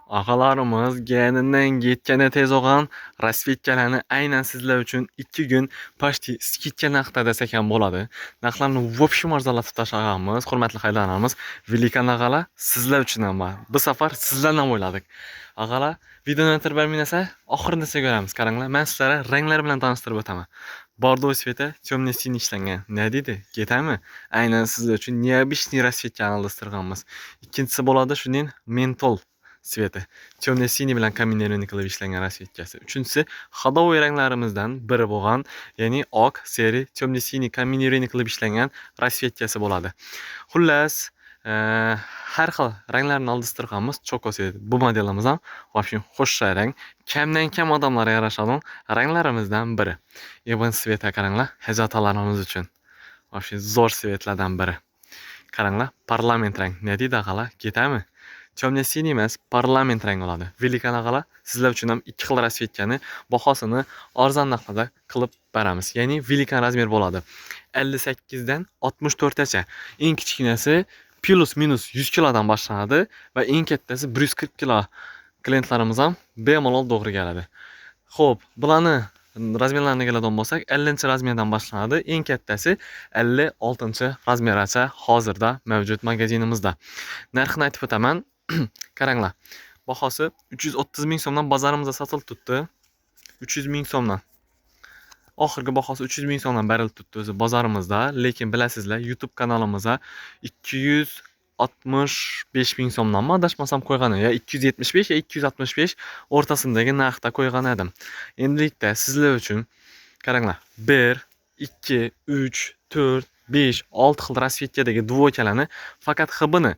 Ağalarımız geninden yetgani tez olgan расцветка larni aynan sizlar uchun 2 kun почти скидка narxda desak ham bo'ladi. Narxlarni в общем arzonlatib tashlaganmiz, hurmatli xaridorlarimiz. Великан ağalar, sizlar uchun ham bor. Bu safar sizlardan o'yladik. Ağalar, videoni o'tirib bermasa, oxirini ko'ramiz. Qaranglar, men sizlarga ranglar bilan tanishtirib o'taman. Бордовый цвет i темный синий ishlangan. Ne deydi? Ketami? Aynan sizlar uchun необычный расцветка ni alishtirganmiz. Ikkinchisi bo'ladi shuning mentol цвет i. Темный синий bilan kombinированный qilib ishlangan расцветка si. Uchinchisi ходовой ranglarimizdan biri bo'lgan, ya'ni oq, серый, темный синий kombinированный qilib ishlangan расцветка si bo'ladi. Xullas, har xil ranglarni alishtirganmiz. Choco цвет. Bu modelimiz ham вообще xo'sh rang. Kamdan kam odamlarga yarashadigan ranglarimizdan biri. Ebon цвет i qaranglar, hajatalarimiz uchun. Вообще zo'r цвет lardan biri. Qaranglar, parlament rang. Ne deydi, ağalar? Ketami? Темный синий emas, parlament rang bo'ladi. Великан ağalar, sizlar uchun ham ikki xil расцветка ni bahosini arzon narxlarda qilib beramiz. Ya'ni великан размер bo'ladi. 58 dan 64 gacha. Eng kichkinasi плюс минус 100 kilodan boshlanadi va eng kattasi 140 kilo klientlarimiz ham bemalol to'g'ri keladi. Xo'p, bularni размер larini keladigan bo'lsak, 50 размер dan boshlanadi. Eng kattasi 56 размер gacha hozirda mavjud magazinimizda. Narxini aytib o'taman. Qaranglar. Bahosi 330 ming so'mdan bozorimizda sotilib turibdi. 300 ming so'mdan. Oxirgi bahosi 300 ming so'mdan berilib turibdi o'zi bozorimizda, lekin bilasizlar, YouTube kanalimizda 265 ming so'mdanmi, adashmasam, qo'ygan, ya 275 ya 265 o'rtasidagi narxda qo'ygan edim. Endilikda sizlar uchun, qaranglar, 1, 2, 3, 4, 5, 6 xil расцветка dagi двойка larni faqat xbni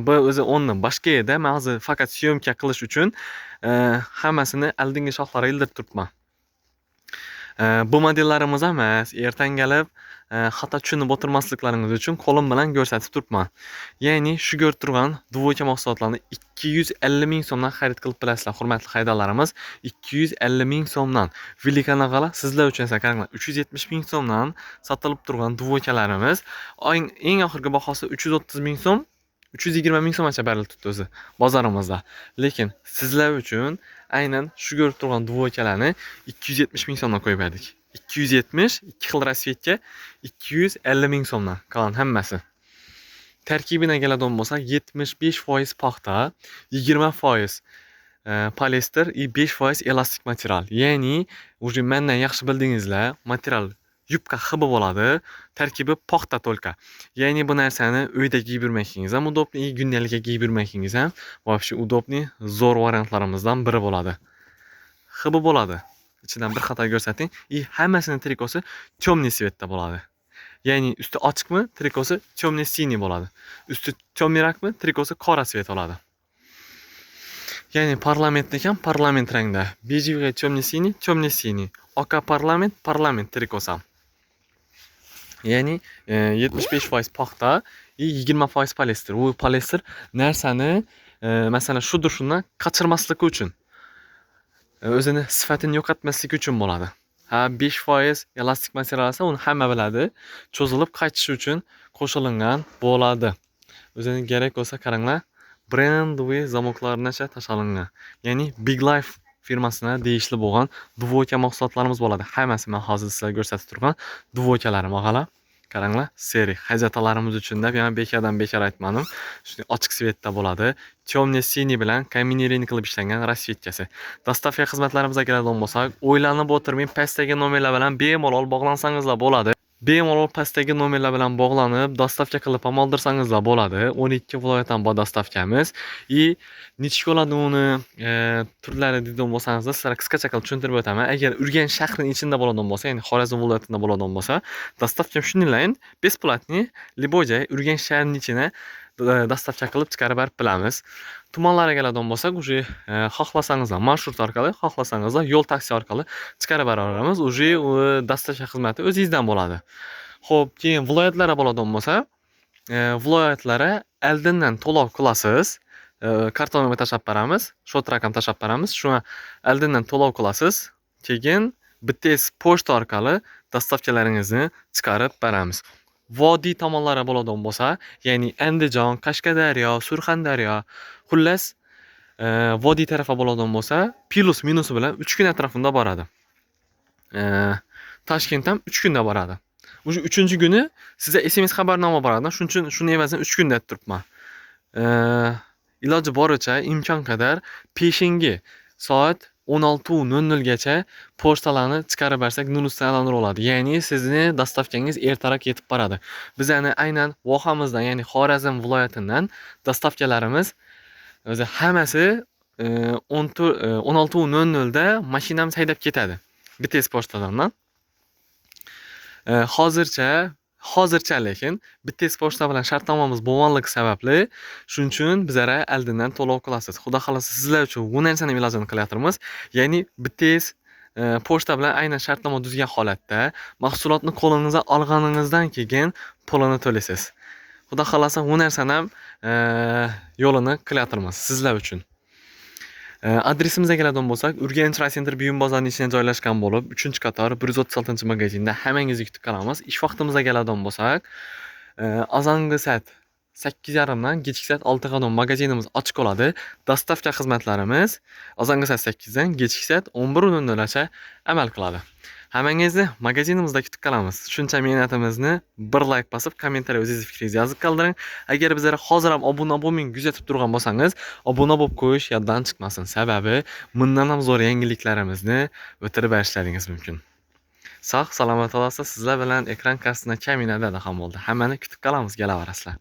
bu o'zi o'rni boshqa edi. Man hozir faqat съёмка qilish uchun hammasini oldingi shoxlarga ildirib turibman. Bu modellarimiz emas, ertan kelib xato tushunib o'tirmasliklaringiz uchun qo'lim bilan ko'rsatib turibman. Ya'ni shu ko'rib turgan двойка mahsulotlarni 250 ming so'mdan xarid qilib bilasizlar, hurmatli xaridorlarimiz. 250 ming so'mdan. Великан ağalar, sizlar uchun esa, qaranglar, 370 ming so'mdan sotilib turgan двойка larimiz eng oxirgi bahosi 330 ming so'm, 320 ming so'mgacha berilib turibdi o'zi bozorimizda. Lekin sizlar uchun aynan shu ko'rib turgan двойка larni 270 ming so'mdan qo'yib berdik. 270, ikki xil расцветка 250 ming so'mdan qolgan hammasi. Tarkibine keladigan bo'lsak, 75% paxta, 20% poliester и 5% elastik material. Ya'ni уже mendan yaxshi bildingizlar, material yupqa xibi bo'ladi. Tarkibi paxta только. Ya'ni bu narsani uyda kiyib yurmasligingiz ham удобный, и kundalikka kiyib yurmasligingiz ham вообще удобный, zo'r variantlarimizdan biri bo'ladi. Xibi bo'ladi. Ichidan bir xato ko'rsating. И hammasini trikosi темный цвет da bo'ladi. Ya'ni usti ochiqmi, trikosi темный синий bo'ladi. Usti темный rakmi, trikosi qora цвет bo'ladi. Ya'ni parlamentniki ham parlament rangda. Бежевый, темный синий, темный синий. Oqa parlament, parlament trikosi ham. Ya'ni 75% paxta и 20% poliester. U poliester narsani masalan, shudir shundan qochirmasligi uchun, o'zini sifatini yo'qotmasligi uchun bo'ladi. Ha, 5% elastik material esa, uni hamma biladi. Cho'zilib qaytishi uchun qo'shilingan bo'ladi. O'zini kerak bo'lsa, qaranglar, брендовый замок largacha tashalangan. Ya'ni Big Life firmasına tegishli bo'lgan двойка mahsulotlarimiz bo'ladi. Hammasi men hozir sizlarga ko'rsatib turgan двойка larim, og'alar. Qaranglar, серый hajatalarimiz uchun deb yana bekardan bekor aytmadim. Shunday ochiq цвет da bo'ladi. Темный синий bilan kombinированный qilib ishlangan расцветка si. Доставка xizmatlarimizga keladigan bo'lsak, o'ylanib o'tirmay pastdagi nomerlar bilan bemalol bog'lansangizlar bo'ladi. Bemalol pastdagi nomerlar bilan bog'lanib, доставка qilib ham oldirsangizlar bo'ladi. 12 viloyatdan bor доставка miz. И nechta bo'ladi uni turlari deydigan bo'lsangizlar, sizlarga qisqacha qilib tushuntirib o'taman. Agar Urganch shahrining ichida bo'ladigan bo'lsa, ya'ni Xorazm viloyatida bo'ladigan bo'lsa, доставка shunday бесплатный, любой joy Urganch shahrining ichine доставка qilib chiqarib berib bilamiz. Tumanlarga keladigan bo'lsak, уже xohlasangizlar marshrut orqali, xohlasangizlar yo'l taksi orqali chiqarib beraveramiz. Уже доставка xizmati o'zingizdan bo'ladi. Xo'p, keyin viloyatlarga bo'ladigan bo'lsa, viloyatlarga oldindan to'lov qilasiz. Karta nomer tashlab beramiz, счёт raqam tashlab beramiz. Shunga oldindan to'lov qilasiz. Keyin BTS pochta orqali доставка laringizni chiqarib beramiz. Vodiy tomonlari bo'ladigan bo'lsa, ya'ni Andijon, Qashqadaryo, Surxondaryo, xullas Vodiy tarafa bo'ladigan bo'lsa, плюс minusi bilan 3 kun atrofida boradi. Toshkent ham 3 kunda boradi. Уже 3-kuni sizga SMS xabarnoma boradi. Shuning uchun shuni evazini 3 kun deb turibman. Iloji boricha, imkon qadar peshingi soat 16:00 gacha pochtalarni chiqarib bersak, Nulusdan aylantirib oladi. Ya'ni sizni доставка ngiz ertaroq yetib boradi. Bizani aynan vohamizdan, ya'ni Xorazm viloyatidan доставка larimiz o'zi hammasi 14, 16:00 da mashinamiz haydab ketadi. BTS pochtadan. Hozircha lekin BTS pochta bilan shartnomamiz bo'lganligi sababli, shuning uchun bizlara oldindan to'lov qilasiz. Xudo xolasa, sizlar uchun bu narsani ilojini qilyapmiz. Ya'ni BTS pochta bilan aynan shartnoma tuzgan holatda mahsulotni qo'lingizga olganingizdan keyin pulini to'laysiz. Xudo xolasa, bu narsani ham yo'lini qilyapmiz sizlar uchun. Adresimizga keladigan bo'lsak, Urganch Center buyum bozorining ichida joylashgan bo'lib, 3-qator 136-magazinda hammangizni kutib qolamiz. Ish vaqtimizga keladigan bo'lsak, azongi soat 8:30 dan kechki soat 6 ga magazinimiz ochiq bo'ladi. Доставка xizmatlarimiz azongi soat 8 dan kechki soat 11:00 gacha amal qiladi. Hammangizni magazinimizda kutib qolamiz. Shuncha mehnatimizni bir layk bosib, kommentariy o'zingiz fikringizni yozib qoldiring. Agar bizlarga hozir ham obuna bo'lmay kuzatib turgan bo'lsangiz, obuna bo'lib qo'yish yoddan chiqmasin. Sababi bundan ham zo'r yangiliklarimizni o'tirib berishlaringiz mumkin. Sog' salomat olasiz. Sizlar bilan ekran qarshisida Kamina dada ham bo'ldi. Hammani kutib qolamiz, kelaverasizlar.